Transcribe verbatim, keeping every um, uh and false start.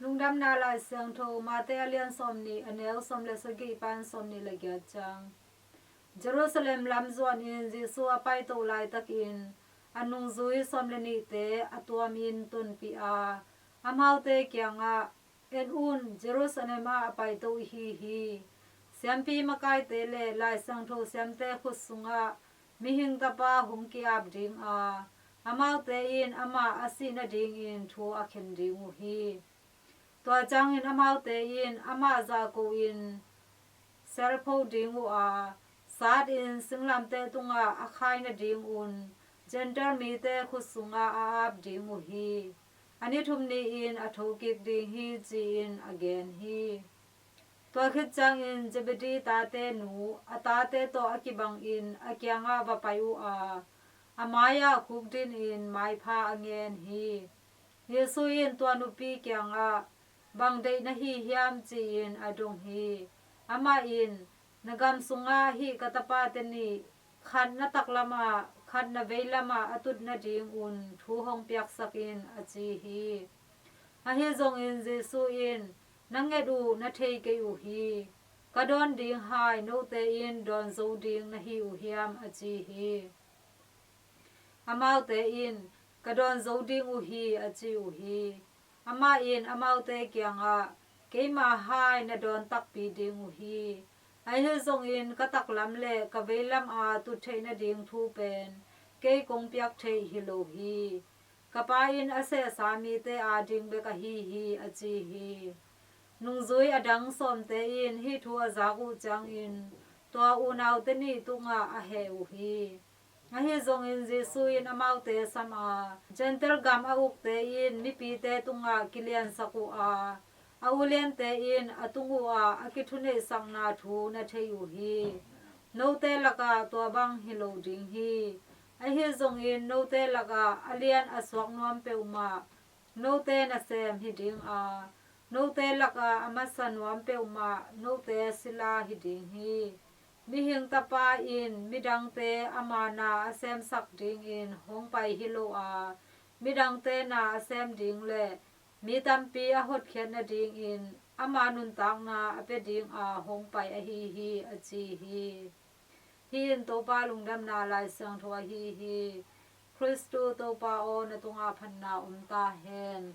Lungdamna Lai Siangtho, Mate a lian sawmnih, a neu sawm le sagih pan sawmnih le giat ciang. Jerusalem lam zuanin Jesu a paito laitakin a nungzui sawm le nihte a tuamin tonpih a, amaute kiangah, "En un, Jerusalem ah a paito ihi hi. Siampi makaite le Lai Siangtho siamte khut sungah Mihing Tapa hong ki-ap ding a, amaute in amah a sih nadingin thu a khen ding uh hi. Tua ciangin amaute in amah zahko-in selpho ding uh a, sat-in singlamteh tungah a khai nadingun Gentail mite khut sungah a ap ding uh hi. A ni thum ni-in a thokik ding hi," ci-in a gen hi. Tua khit ciangin Zebedee tate nu a tate tawh a kibangin a kiangah va pai uh a, a mai-ah khukdinin maipha a ngen hi. Jesu in tua nupi kiangah, "Bang deih na hi hiam?" ci-in a dong hi. Amah in, "Na gam sungah hih ka tapate nih, khat na taklamah, khat na veilamah a tut nadingun thu hong piaksak in," a ci hi. Ahi zongin Jesu in, "Na nget uh na thei kei uh hi. Ka dawn ding hai note in dawn zo ding na hi uh hiam?" a ci hi. Amaute in, "Ka dawn zo ding uh hi," a ci uh hi. Amah in amaute kiangah, "Keima hai na dawn takpi ding uh hi. Ahi zongin ka taklam le ka veilam a tut theih nading thu pen kei kong piak theih hi lo hi. Ka Pa in a sehsa mite ading bek ahi hi," a ci hi. Nungzui a dang sawmte in hih thu a zak uh ciangin tua unaute nih tungah a heh uh hi. Ahi zongin Jesu in amaute sam a, Gentail gam a ukte in mipite tungah kiliansak uh a, a uliante in a tung uhah a kithuneihsakna thu na thei uh hi. Note lakah tua bang hi lo ding hi. Ahi zongin note lakah a lian a suak nuam peuhmah note nasem hi ding a, note lakah a masa nuam peuhmah note sila hi ding hi. Mihing Tapa in midangte ama na a semsak dingin hong pai hi lo a, midangte na a sem ding le mi tampi a hotkhiat nadingin ama nuntakna a pia dinga hong pai ahi hi, a ci hi. Hih in Topa Lungdamna Lai Siangtho ahi hi. Khristu Topa aw, na tungah phatna om ta hen.